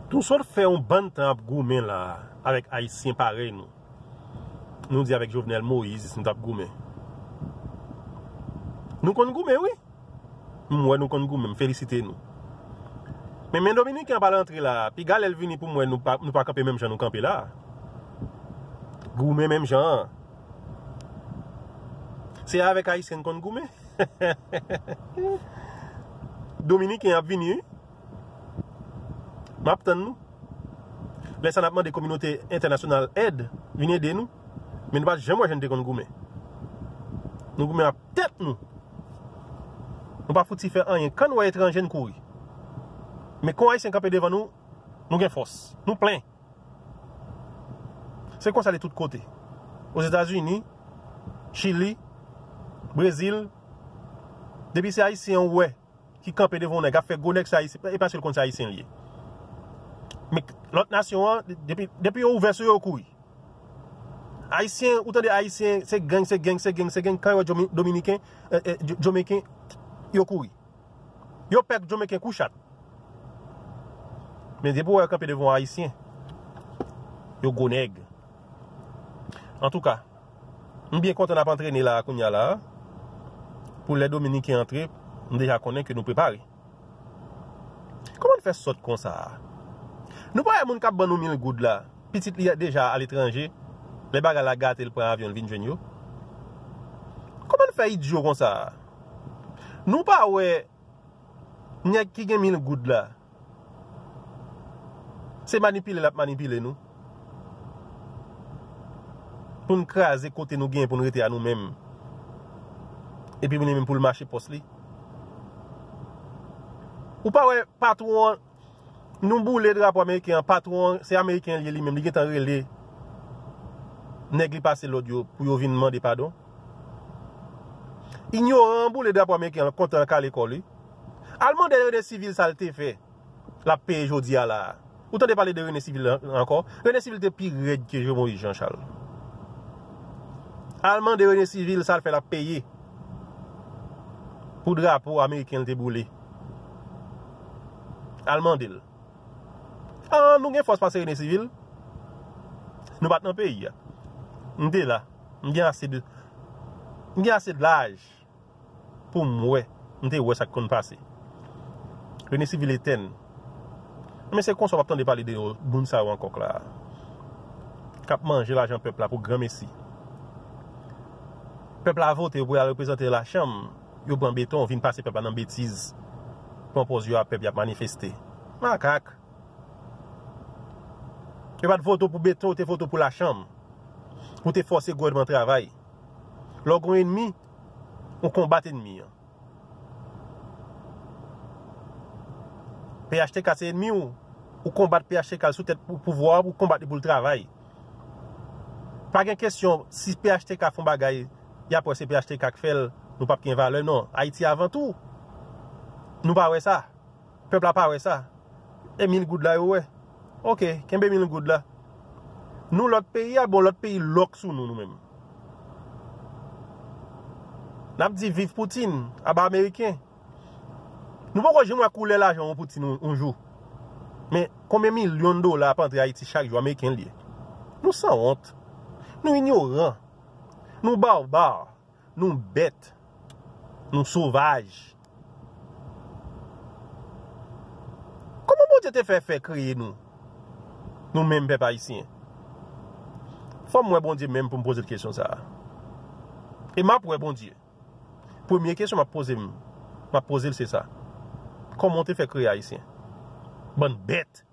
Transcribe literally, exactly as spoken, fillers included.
Nou sot fè yon bann tan ap goumen la avèk Ayisyen parèy nou. Nou di avèk Jovenel Moïse nou t ap goumen. Nou konn goumen, wi. M wè nou konn goumen, m felisite nou. Men, men Dominiken an pral antre la, piga lè l vini pou m wè nou pa, nou pa kanpe menm jan nou kanpe la. Goumen menm jan an. Se avèk Ayisyen n konn goumen. Dominiken ap vini, wi. M ap tann nou. Lè sa n ap mande kominote entènasyonal èd, vin ede nou. Men nou pa janm wè jan n te konn goumen. Nou goumen ak tèt nou. Nou pa fouti fè anyen. Kan n wè etranje, n kouri. Men kon Ayisyen kanpe devan nou, nou gen fòs. Nou plen. Se konsa li tout kote. Ozetazini, Chili, Brezil, depi se Ayisyen ou wè ki kanpe devan yon nèg, ap fè gwo nèg se Ayisyen, e paske l konn se Ayisyen l ye. Men lòt nasyon an, depi, depi yo ouvè sou yo, yo kouri. Ayisyen, ou tande Ayisyen, se gang, se gang, se gang, se gang, kan yo wè Domi-, Dominiken, eh, eh, Jamayiken, yo kouri. Yo pè k Jamayiken kou chat. Men depi w wè yo kanpe devan yon Ayisyen, yo gwo nèg. Antouka, m byen kontan n ap antrene la a kounye a la a. Pou lè Dominiken antre, m deja konnen ke nou prepare. Kòman n fè sòt konsa a? Nou pa wè moun k ap ban nou mil goud la, pitit li deja aletranje, lè bagay la gate, l pran avyon, l vin jwenn yo. Kòman n fè idyo konsa a? Nou pa wè nèg ki gen mil goud la, se manipile l ap manipile nou. Pou n kraze kote nou genyen pou n rete a nou menm. Epi li menm pou l mache pòs li. Ou pa wè patwon an, nou boule drapo ameriken an, patwon an, se ameriken l ye li menm, li gentan rele nèg li pase lòd yo pou yo vin mande padon. Inyoran an boule drapo ameriken an, kontan l kale kò li. Al mande Rene Sivil sa l te fè. L ap peye jodi a la a. Ou tande pale de Rene Sivil an-, ankò? Rene Sivil te pi rèd ke Jovenel Moïse Jean Charles. Al mande Rene Sivil sa l fè l ap peye pou drapo ameriken l te boule. Al mande l. Ah, nou gen fòs pase Rene Sivil? Nou pa t nan peyi a. M te la. M gen ase de, m gen ase de laj pou m wè, m te wè sa k konn pase. Rene Sivil etèn. Men se konsa w ap tande pale de yo, moun sa yo ankò k la a. K ap manje lajan pèp la pou granmesi. Pèp la vote yo pou y al reprezante lachanm, yo pran beton, vin pase pèp la nan betiz. Pran pòz yo a pèp, y ap manifeste. Makak. Yo pa t vote w pou beton, yo te vote w pou lachanm. Pou te fòse gouvènman travay. Lè w gen yon enmi, ou konbat enmi an. P H T K se enmi w, ou konbat P H T K sou tèt pou pouvwa a, ou konbat li pou l travay. Pa gen kesyon, si P H T K fè yon bagay, y ap wè se P H T K k fè l, nou p ap gen valè, non. Ayiti avan tou. Nou pa wè sa. Pèp la pa wè sa. E mil goud la yo wè. Oke, kenbe mil goud la. Nou lòt peyi a, bon, lòt peyi lòk sou nou, nou menm. N ap di viv Poutine, aba ameriken. Nou poko janm wè koulè lajan yon Poutine yon, yon jou. Men konbyen milyon dola ap antre Ayiti chak jou, ameriken l ye. Nou sanwont. Nou inyoran. Nou barbare. Nou bèt. Nou sovaj. Kòman Bondye te fè, fè kreye nou? Nou menm pèp ayisyen. Fò m wè Bondye menm pou m poze l kesyon sa a. E m ap wè Bondye. Premye kesyon m ap poze m, m ap poze l se sa. Kòman w te fè kreye ayisyen? Bann bèt.